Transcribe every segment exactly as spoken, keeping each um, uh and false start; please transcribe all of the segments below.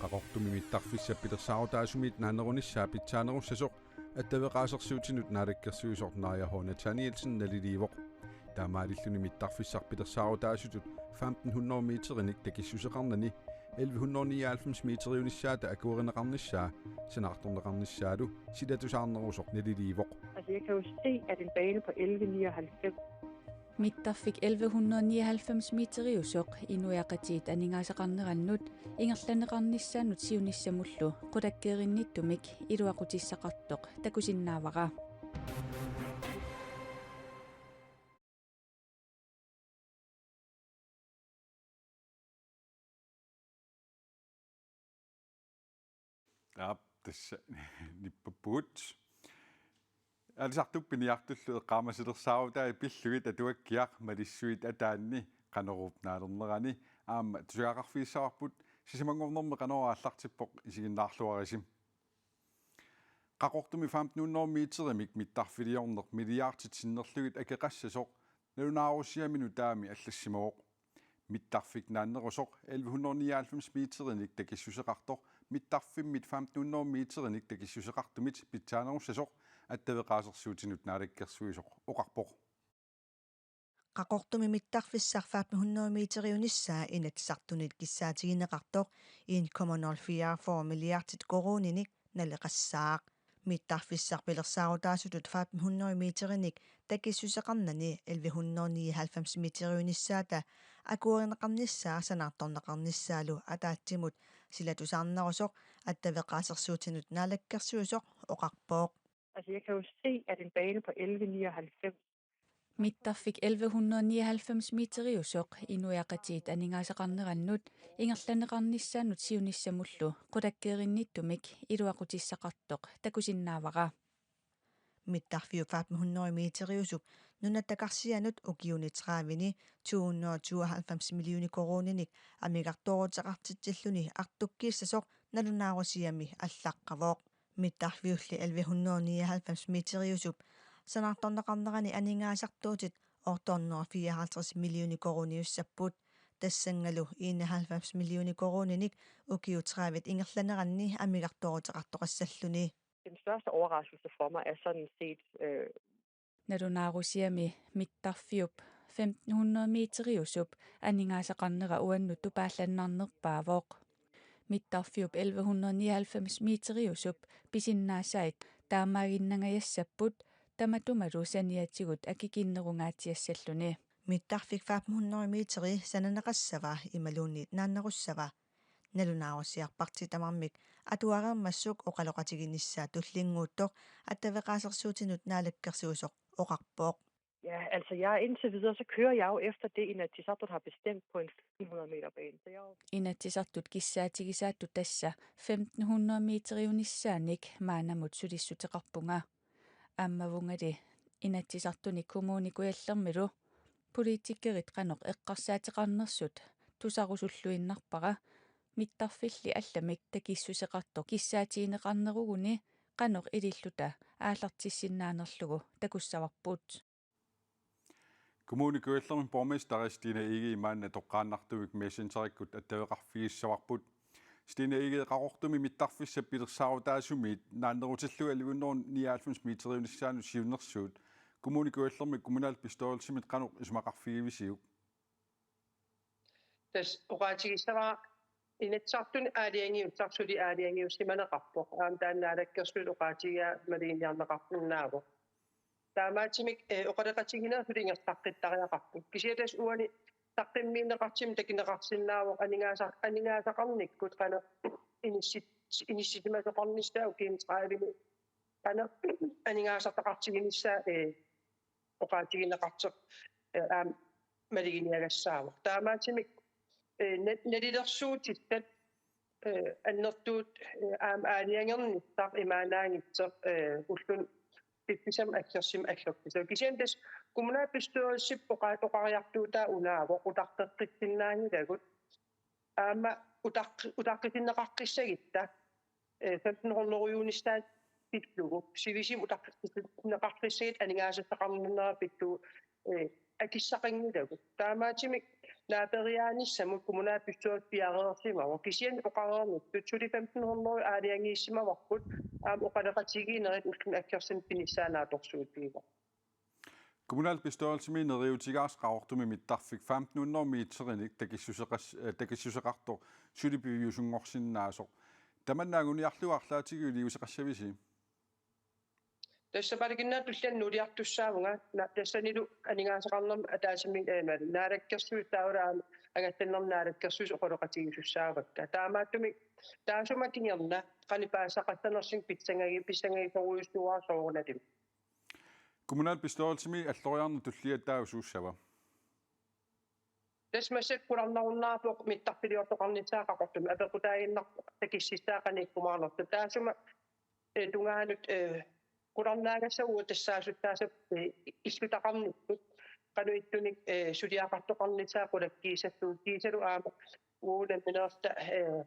Qaqortumi mittarfissap pilersaarutaasumiit naannerunissaa pitsaanerussasoq attaveqaasersuutinut naalakkersuisoq Naaja H. Nathanielsen naliliivoq. Taamaalilluni mittarfissaq pilersaarutaasutut femten hundrede meterinik takissuseqarnani elleve hundrede nioghalvfems meteriunissaata akuerineqarnissaa sanaartorneqarnissaalu silatusaarnerusoq naliliivoq. Altså, jeg kan jo se, at en bane på elleve nioghalvfems. Mittarfik elleve hundrede nioghalvfems meteriusoq inuiaqatigiit aningaasaqarnerannut ingerlanneqarnissaanut siunissamullu qulakkeerinnittumik iluaqutissaqartoq takusinnaavara. Aap, tassa nippappugut. Aalisartut piniartullu eqqaamasilersaarutaat pillugit atuakkiaq malissuit ataanni Qanoruup naalernerani aamma tusagaqarfigissavarput, sisamanngornermi qanoq aallartippoq, isiginnaarluarisi. Qaqortumi femten hundrede meterimik mittarfiliorneq milliardit sinnerlugit akeqassasoq nalunaarusiami nutaami allassimavoq. Mittarfik naannerusoq elleve hundrede nioghalvfems meterinik takissuseqartoq mittarfimmit femten hundrede meterinik takissuseqartumit pitsaanerussasoq attaveqaasersuutinut naalakkersuisoq oqarpoq. Qaqortumi mittarfissaq femten hundrede meteriunissaa Inatsisartunit kissaatigineqartoq en komma nul fire fire milliardit koruuninik naleqassaaq. Mittarfissaq pilersaarutaasutut femten hundrede meterinik takissuseqarnani elleve hundrede nioghalvfems meteriunissaata akuerineqarnissaa sanaartorneqarnissaalu ataatsimut silatusaarnerusoq attaveqaasersuutinut naalakkersuisoq oqarpoq. Altså, jeg kan jo se, at en bane på elleve nioghalvfems. Mittarfik elleve hundrede nioghalvfems meteriusoq inuiaqatigiit aningaasaqarnerannut ingerlanneqarnissaanut siunissamullu qulakkeerinnittumik iluaqutissaqartoq takusinnaavara. Mittarfiup femten hundrede meteriusup nunatta karsianut ukiuni tredive-ni to hundrede tooghalvfems millioner koruuninik amigartooruteqartitsilluni artukkiissasoq nalunaarusiami allaqqavoq. Mittarfiulli elleve hundrede nioghalvfems meteriusup sanaartorneqarnerani aningaasartuutit otte hundrede fireoghalvtreds millioner koruuniussapput. Tassanngalu enoghalvfems millioner koruuninik ukiut tredive ingerlaneranni amigartooruteqartoqassalluni. Den største overraskelse for mig er sådan set øh, Nalunaarusiami mittarfiup femten hundrede meteriusup aningaasaqarnera uannut tupaallannarnerpaavoq. Mittarfiup elleve hundrede nioghalvfems meteriusup pisinnaasai taamaaginnangajassapput tamatumalu saniatigut akikinnerungaatsiassalluni. Mittarfik femten hundrede meteri sananeqassava imaluunniit naannerussava? Nalunaarusiarpartiit tamarmik atuareermassuk oqaloqatiginissaa tullinnguuttoq attaveqaasersuutinut naalakkersuisoq oqarpoq. Ja, altså jeg indtil videre, så kører jeg jo efter det, Inatsisartut har bestemt på en femten hundrede meter bane. Så jeg er jo Inatsisartut kissaatigisaatut tassa femten hundrede meteriunissaanik maannamut sulissuteqarpunga. Aammavungali Inatsisartuni Kommune Kujallermilu politikerit qanoq eqqarsaateqarnersut tusarusulluinnarpara, mittarfilli allamik takissuseqartoq kissaatigineqarneruguni qanoq ililluta aallartissinnaanerlugu takussavarput. Kommune Kujallermi borgmesteri Stine Egede maanna toqqaannartumik Messengerikkut attaveqarfigissavarput. Stine Egede, Qaqortumi mittarfissap pilersaarutaasumiit naannerutillugu elleve hundrede nioghalvfems meteriunissaanut siunnersuut Kommune Kujallermi kommunalbestyrelsimit qanoq isumaqarfigivisiuk? Tassa oqaatigissavara Inatsisartuni aalajangiussaq suli aalajangiussimaneqarpoq. Aamma taanna naalakkersuisut oqaatigigaa maluginiarneqarsinnaavoq. Taamaattumik eh, oqaloqatigineq suli ingerlaqqittariaqarpoq. Kisianni tassa uani saqqummiunneqartumi takuneqarsinnaavoq aningaasa-, aningaasaqarnikkut qanoq inissit-, inissisimasoqarnissaa ukiuni tredive-ni qanoq aningaasartaqartiginissaa eh, oqaatigineqartoq eh, aamma maluginiagassaavoq. Taamaattumik eh, na-, nalilersuutissat eh, annertuut eh, aamma aalajangernissaq imaannaanngitsoq eh, ulluni piffissami aggersumi aggerpisoq. Kisianni tassa kommunalbestyrelsip oqa-, oqariartuutaa unaavoq utaqqeqqissinnaanngilagut. Aamma utaqqi-, utaqqitinneqaqqissagutta eh, femten hundrede-unissaat pillugu. Sivisip utaqqitinneqaqqissagitta aningaasassaqarnera pillugu eh, akissaqanngilagut. Taamaattumik naaperiaanissamut kommunalbestyrelsi piareersimavoq, kisianni oqareernittut suli femten hundrede aalajangiissimavarput, aamma oqaloqatigiinnerit ulluni akkersiornermi pinissaa naatsorsuutigivoq. Kommunalbestyrelsimi neriuutigaarsi Qaqortumi mittarfik femten hundrede meterinik takissuseqas-, eh, takissuseqartoq suli piviusunngorsinnaasoq. Tamanna anguniarlugu arlaatigut iliuuseqassavisi? Tassa palakinnaat tulliani nuuliartussaavunga, na-, tassanilu aningaasaqarnermut ataatsimi, eh, naalakkersuisut taavalu aamma angallannermut naalakkersuisut oqaloqatigisussaavakka. Taamaattumik taassuma kingorna qanoq paasisaqassanersunga pissangagi-, pissangagisorujussuuara soorunalimi. Kommunalbestyrelsimi alloriarneq tulliattaa suussava? Tassa massakkut qularnarunnaarpoq mittarfiliortoqarnissaa Qaqortumi, apeqqutaaginnarpoq takissussaa qanoq ikkumaarnersoq. Taassuma, eh, tungaanut, eh, qularnaagassagut tassaasussaasut, eh, illutaqarnikkut qanoq ittunik, eh, suliaqartoqarnissaa qulakkiisattuut kiisalu aamma uagut nammineerluta, eh,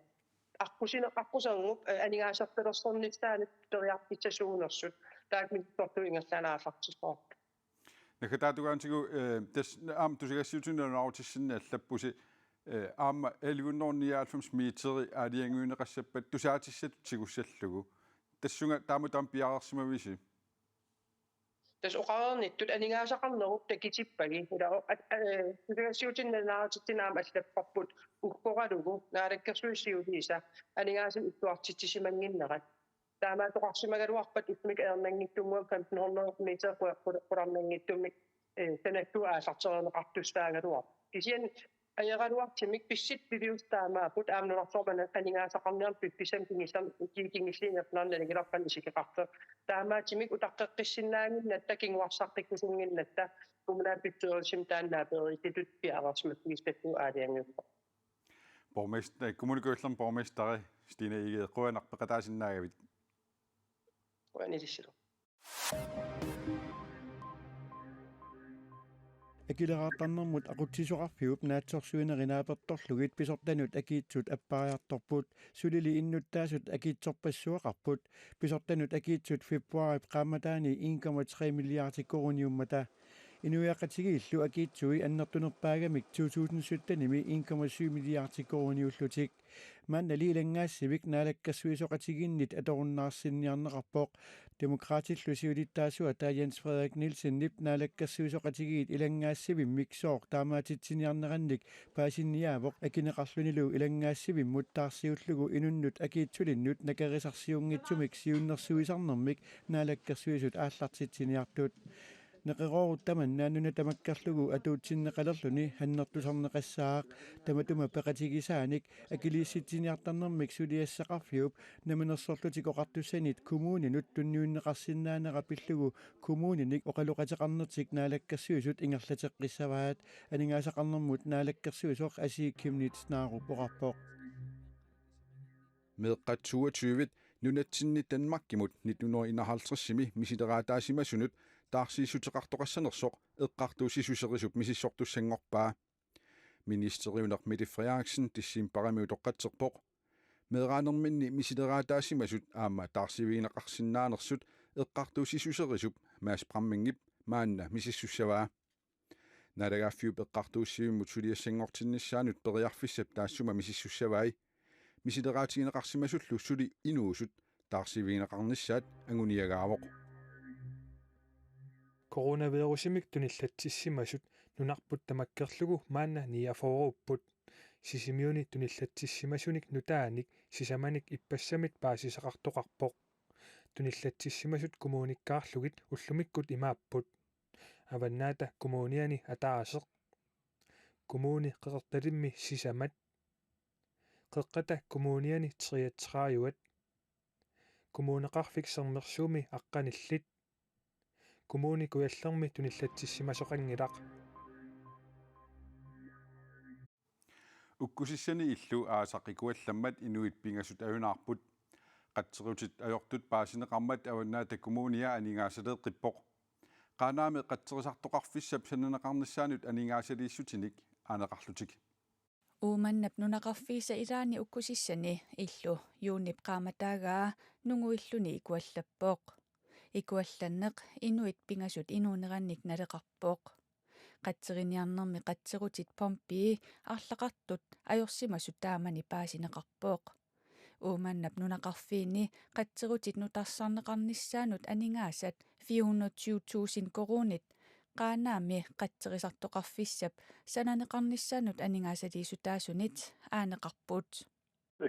aqqusine-, aqqusernup, eh, aningaasartalersornissaanut periarfissasuunersut taakku misissortut ingerlaannaq aallartissavarput. Naggataatigut, eh, tassa aamma tusagassiuutitigut nalunaarutissinni allappusi, eh, aamma elleve hundrede nioghalvfems meteri aalajangiunneqassappat tusaatissatut tigussallugu. Tassunga taamatut aamma piareersimavisi? Tassa oqareernittut aningaasaqarnerup takutippagi. Ila o-, at-, eh, tusagassiuutitigut nalunaarutitsinni aamma allapparput uggoralugu Naalakkersuisut siuliisa aningaasanut illuartitsisimannginnerat. Taamaattoqarsimagaluarpat ullumikkut ajornanngitsumik femten hundrede meter qu-, qu-, qularnanngitsumik, eh, sanattuut aallarterineqartussaagaluarpoq. Kisianni ajoraluartumik pissutsit piviusut taamaapput aamma nunarsuarmi aningaasaqarniarneq piffissami kingullermi ukiuni kingullerni ingerlaannaq nalunngilarput qanoq isikeqartoq. Taamaattumik utaqqeqqissinnaannginnatta kinguarsaqqikkusunnginnatta kommunalbestyrelsimi taanna naaperisutut piareersimaffigissatut aalajangiuppoq. Borgmester-, eh, Kommune Kujallermi borgmesteri Stine Egede, qujanaq peqataasinnaagavit. Qujanaq ilissilu. Akileraartarnermut aqutsisoqarfiup naatsorsuineri naapertorlugit pisortanut akiitsut appariartorput, sulili innuttaasut akiitsorpassuaqarput, pisortanut akiitsut februaarip qaammataani en komma tre milliardi koruuniummata. Inuiaqatigiillu akiitsui annertunerpaagamik to tusind syttenimi en komma syv milliardi koruuniullutik. Maannali ilanngaassivik naalakkersuisooqatigiinnit atorunnaarsinniarneqarpoq. Demokraatillu siulittaasuata Jens Frederik Nielsenip naalakkersuisooqatigiit ilanngaassavimmik sooq taamaatitsiniarnerannik paasinniaavoq akineqarlunilu ilanngaassivimmut taarsiullugu inunnut akiitsulinnut nakerisarsiunngitsumik siunnersuisarnermik naalakkersuisut aallartitsiniartut. Neqeroorut tamanna nuna tamakkerlugu atuutsinneqalerluni annertusarneqassaaq. Tamatuma peqatigisaanik akiliissitsiniartarnermik suliassaqarfiup Namminersorlutik Oqartussanit kommuninut tunniunneqarsinnaanera pillugu kommuninik oqaloqateqarnertik naalakkersuisut ingerlateqqissavaat, aningaasaqarnermut naalakkersuisoq Asii Chemnitz Narup oqarpoq. Meeqqat toogtyve nunatsinni Danmarkimut nitten hundrede enoghalvtredsimi misileraataasimasunut taarsiissuteqartoqassanersoq eqqartuussissuserisup misissortussanngorpaa. Ministeriuneq Mette Frederiksen decembarimi utoqqatserpoq. Meeraanerminni misileraataasimasut aamma taarsivigineqarsinnaanersut eqqartuussissuserisup Mads Brammingip maanna misissussavaa. Naalagaaffiup eqqartuussivimmut suliassanngortinnissaanut periarfissap taassuma misissussavai. Misileraatigineqarsimasullu suli inuusut taarsivigineqarnissaat anguniagaavoq. Coronavirusimik tunillatsissimasut nunarput tamakkerlugu maanna niogfyrreupput. Sisimiuni tunillatsissimasunik nutaanik sisamanik ippassamit paasisaqartoqarpoq. Tunillatsissimasut kommunikkaarlugit ullumikkut imaapput: Avannaata Kommuniani ataaseq, Kommune Qeqertalimmi sisamat, Qeqqata Kommuniani treogtredivit, Kommuneqarfik Sermersuumi aqqanillit, Kommune Kujallermi tunillatsissimasoqanngilaq. Ukkusissani illu aasaq ikuallammat inuit pingasut ajunaarput. Qatserutit ajortut paasineqarmat Avannaata Kommunia aningaasaleeqqippoq. Qaanaami qatserisartoqarfissap sananeqarnissaanut aningaasaliissutinik aaneqarlutik. Uummannap nunaqarfiisa ilaani ukkusissani illu juunip qaammataagaa nunguilluni ikuallappoq. Ikuallanneq inuit pingasut inuunerannik naleqarpoq. Qatseriniarnermi qatserutit pumpii arlaqartut ajorsimasut taamani paasineqarpoq. Uummannap nunaqarfiini qatserutit nutarsarneqarnissaannut aningaasat fire hundrede tyve tusind koruunit Qaanaami qatserisartoqarfissap sananeqarnissaanut aningaasaliissutaasunit aaneqarput.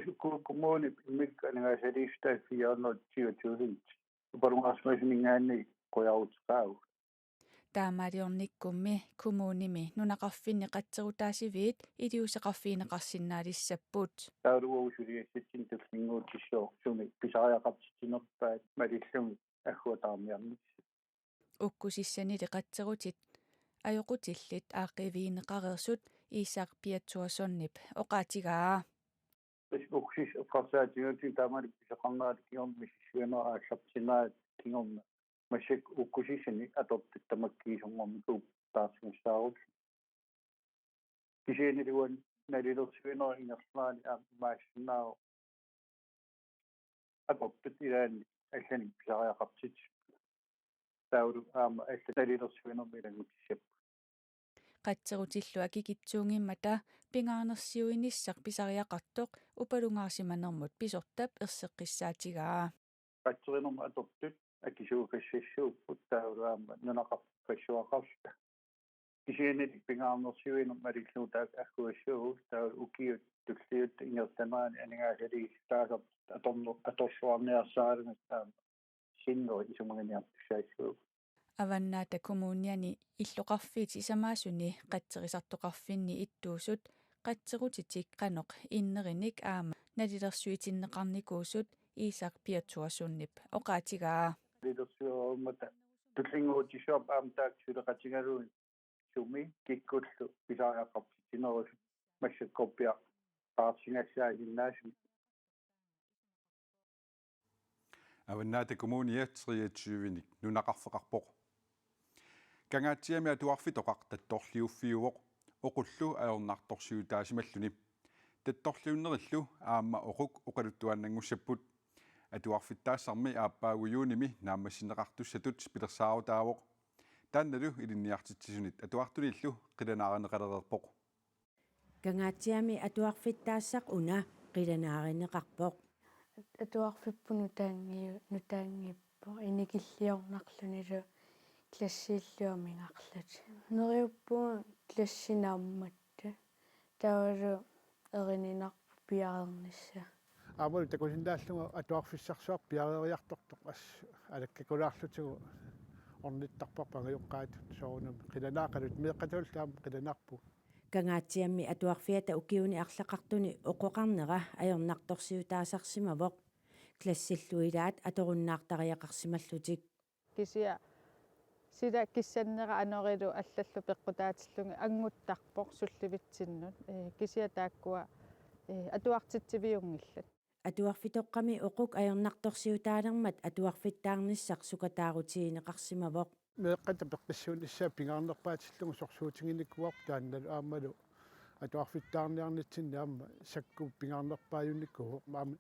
Ukku kommunip immikkut aningaasaliissutaat fire hundrede tyve tusind. Uparunngaarsimasuninngaanniit qujaruteqaagut. Taamaaliornikkummi kommunimi nunaqarfinni qatserutaasiviit iliuuseqarfigineqarsinnaalissapput. Taavalu uagut suliassatsinni tullinnguutissooq sumi pisariaqartitsinerpaat malillugit agguataarniarnissaq. Ukkusissanili qatserutit ajoqutillit aaqqiivigineqareersut Isak Piatsuasunip oqaatigaa. Ukkusissat eqqarsaatigalugit taamaalilluni pisoqarnerat kingorna misissuinerat aallartinnerat kingorna massakkut ukkusissani atortut tamakkiisumik taarsimassaarut. Kisiannili uani nalilersuinerup ingerlanerani aamma imaassinnaavoq atortut ilaanni allanik pisariaqartitsisut. Taavalu aamma allat nalilersuinermi ilanngutissapput. Qatserutillu akikitsuunngimmata pingaarnersiuinissaq pisariaqartoq upalunngaarsimanermut pisortap erseqqissaatigaa. Qatserinermut atortut akisuukassassuupput taavalu aamma nunaqarfik passuaqarluta. Kisiannili pingaarnersiuineq malillugu taakku agguassaagut taavalu ukiut tulliuttut ingerlanerani aningaasaliissutaasartut atornu-, atorluarniarsaralugu aamma sinneri isumaginiartussaassaagut. Avannaata Kommuniani illoqarfiit sisamaasuni qatserisartoqarfinni ittuusut qatserutitik qanoq innerinik aamma nalilersuitinneqarnikuusut Isak Piatsuasunip oqaatigaa. Nalilersuerummata tullinnguutissooq aamma taakku suleqatigalugit sumi kikkullu pisariaqartitsinerusut massakkorpiaq taarsigassaasinnaasumik. Avannaata Kommunia treogtyvenik nunaqarfeqarpoq. Kangaatsiami atuarfitoqaq tattorliuffiuvoq oqullu ajornartorsiutaasimalluni. Tattorliunnerillu aamma oquk oqaluttuaannanngussapput. Atuarfittaassarmi aappaagu juunimi naammassineqartussatut pilersaarutaavoq. Taannalu ilinniartitsisunit atuartunillu qilanaarineqalereerpoq. Kangaatsiami atuarfittaassaq una qilanaarineqarpoq. Atuarfipput nutaanngi-, nutaanngippoq inikilliornarlunilu klassiillu amigarlutik. Neriuppunga klassi naammatta. Taavalu erininarpoq piareernissaa. Aammalu takusinnaallunga atuarfissarsuaq piareeriartortoq assut alakkakulaarlutigu ornittarparput angajoqqaatut soorunami qilanaaqalutik meeqqatullu aamma qilanaarpugut. Kangaatsiami atuarfiata ukiuni arlaqartuni oqoqarnera ajornartorsiutaasarsimavoq. Klassillu ilaat atorunnaartariaqarsimallutik. Kisianni sila kissannera anorilu allallu peqqutaatillugit annguttarpoq sullivitsinnut. Ee, kisianni taakkua, ee, atuartitsiviunngillat. Atuarfitoqqami oquk ajornartorsiutaalermat atuarfittaarnissaq sukataarutigineqarsimavoq. Meeqqata peqqissuunissaat pingaarnerpaatillugu sorsuutiginikuuarput taannalu aammalu atuarfittaarniarnitsinni aamma sakkup pingaarnerpaajunnikuuvoq aamma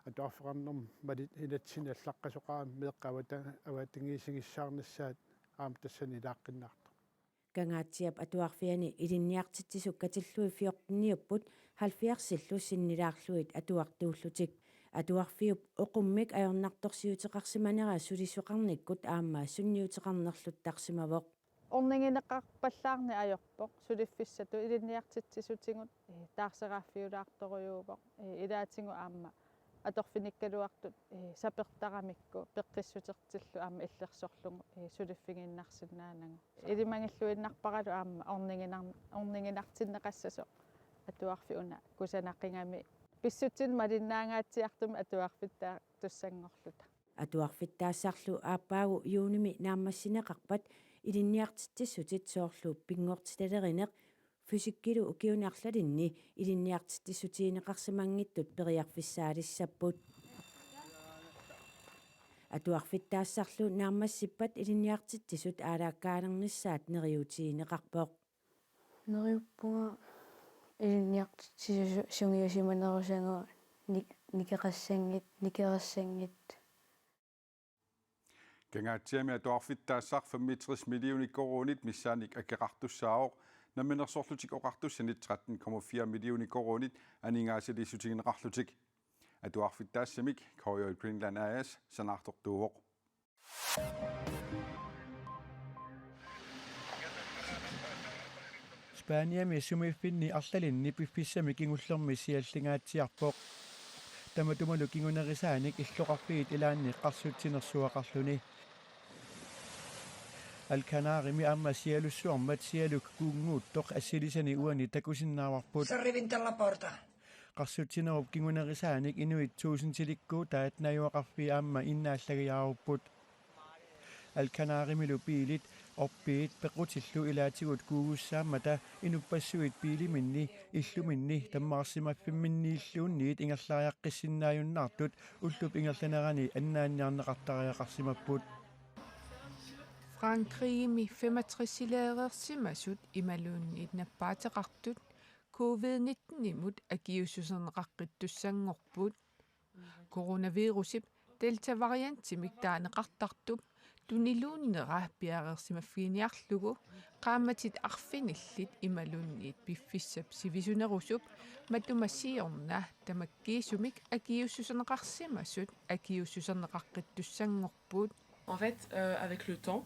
atuarfeqarnermut mali-, inatsisinni allaqqasoqarami meeqqat avata-, avatangiisigissaarnissaat aamma tassani ilaaqqinnaartoq. Kangaatsiap atuarfiani ilinniartitsisut katillugit fjorteniupput halvfjerdsillu sinnilaarlugit atuartuullutik. Atuarfiup oqummik ajornartorsiuteqarsimanera sulisoqarnikkut aamma sunniuteqarnerluttarsimavoq. Ornigineqarpallaarneq ajorpoq suliffissatut ilinniartitsisutigut, ee, taarsereerfiulaartorujuuvoq, ee, ilaatigut aamma atorfinikkaluartut, ee, sapertaramikku peqqissutertillu aamma illersorlugu, ee, suliffigiinnarsinnaanagu. Ilimagilluinnarparalu aamma orniginar-, orniginartinneqassasoq atuarfik una kusanaqigami pissutsit malinnaangaatsiartumik atuarfittaartussanngorluta. Atuarfittaassarlu aappaagu juunimi naammassineqarpat ilinniartitsissutit soorlu pinngortitalerineq, fysikkilu ukiuni arlalinni ilinniartitsissutigineqarsimanngitsut periarfissaalissapput. Atuarfittaassarlu naammassippat ilinniartitsisut aalaakkaalernissaat neriuutigineqarpoq. Neriuppunga ilinniartitsisut su-, sungiusimanerusagut nik-, nikeqassanngit-, nikeqassanngitsut. Kangaatsiami atuarfittaassaq femogtres millioner koruunit missaannik akeqartussaavoq, Namminersorlutik Oqartussanit tretten komma fire millioner koruunit aningaasaliissutiginiarlutik. Atuarfittaassamik K J Greenland A/S sanaartortuuvoq. Spaniami sumiiffinni arlalinni piffissami kingullermi siallingaatsiarpoq. Tamatumalu kingunerisaanik illoqarfiit ilaanni qarsutsinersuaqarluni. Alcanarimi aamma sialussuarmat sialuk kuunnguuttoq assilisani uani takusinnaavarput. Se revienta la puerta. Qarsutsinerup kingunerisaanik inuit tuusintilikkuutaat najugaqarfii aamma innaallagiaarupput. Alcanarimilu biilit orpiit pequtillu ilaatigut kuugussaammata inuppassuit biiliminni illuminni tammaarsimaffimminniilluunniit ingerlariaqqissinnaajunnaartut ullup ingerlanerani annaanniarneqartariaqarsimapput. Frankrigimi femogtresileereersimasut imaluunniit nappaateqartut covid nitten-imut akiuussuserneqaqqittussanngorput. Coronavirusip delta-variantimik taaneqartartup tuniluunnera piareersimaffiginiarlugu qaammatit arfinillit imaluunniit piffissap sivisunerusup matuma siorna tamakkiisumik akiuussuserneqarsimasut akiuussuserneqaqqittussanngorput. En fait, euh, avec le temps,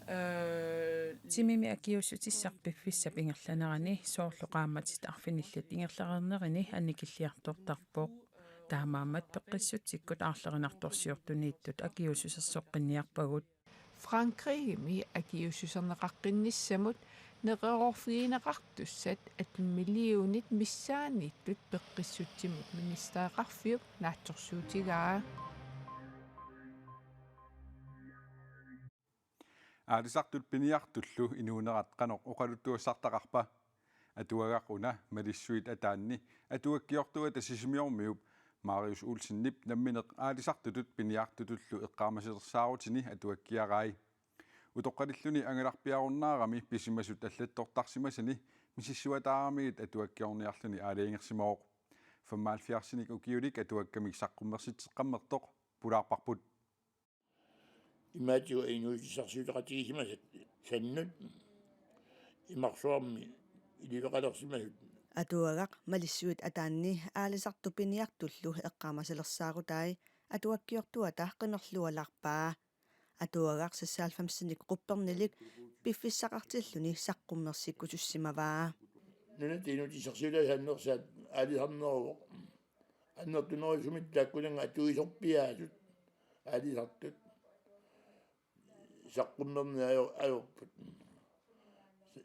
euh, Timimi akiuussutissaq piffissap ingerlanerani soorlu qaammatit arfinillit ingerlareernerini annikilliartortarpoq. Taamaammat peqqissutsikkut aarlerinartorsiortuniittut akiuussusersoqqinniarpagut. Frankrigimi akiuussuserneqaqqinnissamut neqeroorfigineqartussat atten millionit missaanniittut peqqissutsimut ministereqarfiup naatsorsuutigaa. Aalisartut piniartullu inuunerat qanoq oqaluttuassartaqarpa? Atuagaq una Malissuit ataanni atuakkiortuata Sisimiormiup Marius Olsenip nammineq aalisartutut piniartutullu eqqaamasalersaarutini atuakkiarai. Utoqqalilluni angalarpiarunnaarami pisimasut allattortarsimasani misissuataaramigit atuakkiorniarluni aalajangersimavoq. Femoghalvfjerdsinik ukiulik atuakkamik saqqummersitseqqammertoq pulaarparput. Imaatigut inuussutissarsiuteqatigisimasussannut imarsuarmi iliveqalersimasut. Atuagaq Malissuit ataanni aalisartut piniartullu eqqaamasalersaarutaat atuakkiortuata qimerlualaarpaa. Atuagaq seksoghalvfemsinik quppernilik piffissaqartilluni saqqummersikkusussimavaa. Nunat inuussutissarsiutaat annersaat aalisarneruvoq. Annertunerusumik taakkunannga atuisorpiaasut aalisartut saqqummerneq ajo-, ajorput.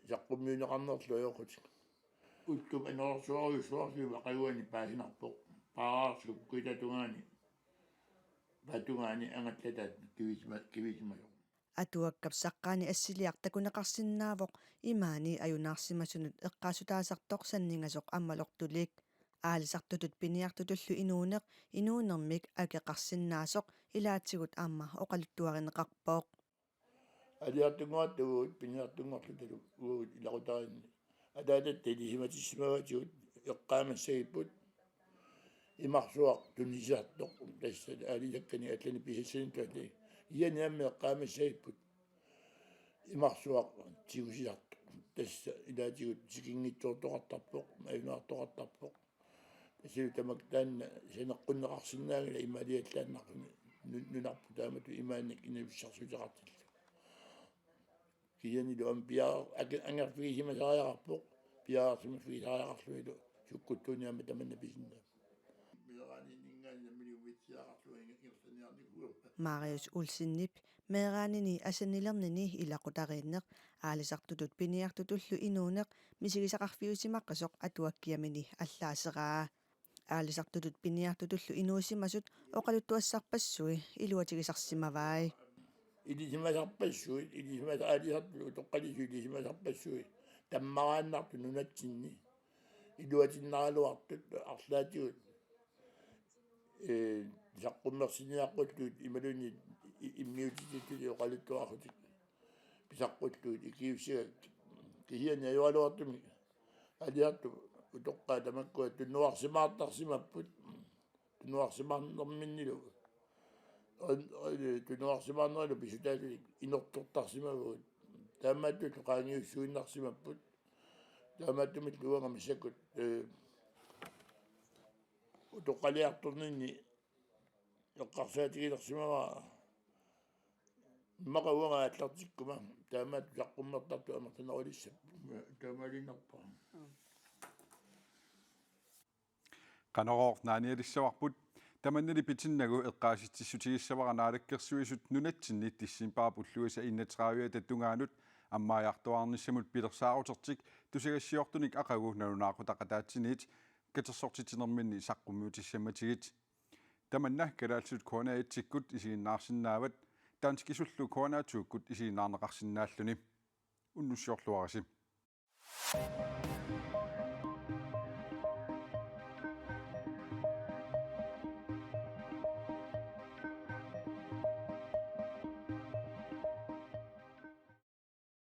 Saqqummiunneqarnerlu ajoqutik. Ullup anorersuarujussuarluni aqaguani paasinarpoq. Paaraarsuk kuitatungaani. Paatungaani angallattaaq kivisima-, kivisimasoq. Atuakkap saqqaani assiliaq takuneqarsinnaavoq imaani ajunaarsimasunut eqqaassutaasartoq sanningasoq ammalortulik. Aalisartutut piniartutullu inuuneq inuunermik akeqarsinnaasoq ilaatigut aamma oqaluttuarineqarpoq. Aalisartunnguartugut piniartunngorlutalu uagut ilaqutariinni. Ataatatta ilisimatissimavatigut eqqaamassagipput imarsuaq tunisisartoq tassa aalisakkanik allanik pisassanik tualli. Iani aamma eqqaamassagipput imarsuaq tigusisartoq tassa ilaatigut tikinngitsoortoqartarpoq, ajunaartoqartarpoq. Tassa tamakku taanna saneqqunneqarsinnaanngilaq imaaliallaannarluni nu-, nunarput taamatut imaannak inuussutissarsiuteqartillugu. Kisiannilu aamma piareer-, ake-, angerfigisimasariaqarpoq, piareersimaffigisariaqarlunilu sukkuttuuniaama tamanna pisinnaammat. Meeraaninngaanniit nammineq umiatsiaqarlunga ingerlanniarnikuuvoq. Marius Olsenip meeraanini asannilernini ilaqutariinneq aalisartutut piniartutullu inuuneq misigisaqarfiusimaqqisoq atuakkiamini allaaseraa. Aalisartutut piniartutullu inuusimasut oqaluttuassarpassui iluatigisarsimavai. Ilisimasarpassuit, ilisimas-, aalisartut utoqqalittut ilisimasarpassuit, tammaraannartut nunatsinni iluatinnaraluartut arlaatigut, ee, saqqummersiniaqqullugit imaluunniit i-, immiutitillugit oqaluttuarlutik pisaqqullugit ikiuussigakku. Kisianni ajoraluartumik aalisartut utoqqaat tamakkua tunuarsimaartarsimapput. Tunuarsimaarnerminnilu tunuarsimaarnerilu pisutaasunik inortortarsimavugut. Taamaattumik qaangiussuinnarsimapput. Taamaattumik uanga massakkut, eh, utoqqaliartorninni eqqarsaatigilersimavara. Immaqa uanga aallartikkuma taamaattoq saqqummertartoq amerlanerulissapput. Taamaaliinnarpara. Qanorooq naanialissavarput. Tamannali pitinnagu eqqaasitsissutigissavara Naalakkersuisut nunatsinni decembarip ulluisa enogtredive-ata tungaanut ammaajartuaarnissamut pilersaarutertik tusagassiortunik aqagu nalunaaqutaq ataatsimiit katersortitsinerminni saqqummiutissammatigit. Tamanna kalaallisut K N A et-ikkut isiginnaarsinnaavat, danskisullu K N A to-kkut isiginnaarneqarsinnaalluni. Unnussiorluarisi.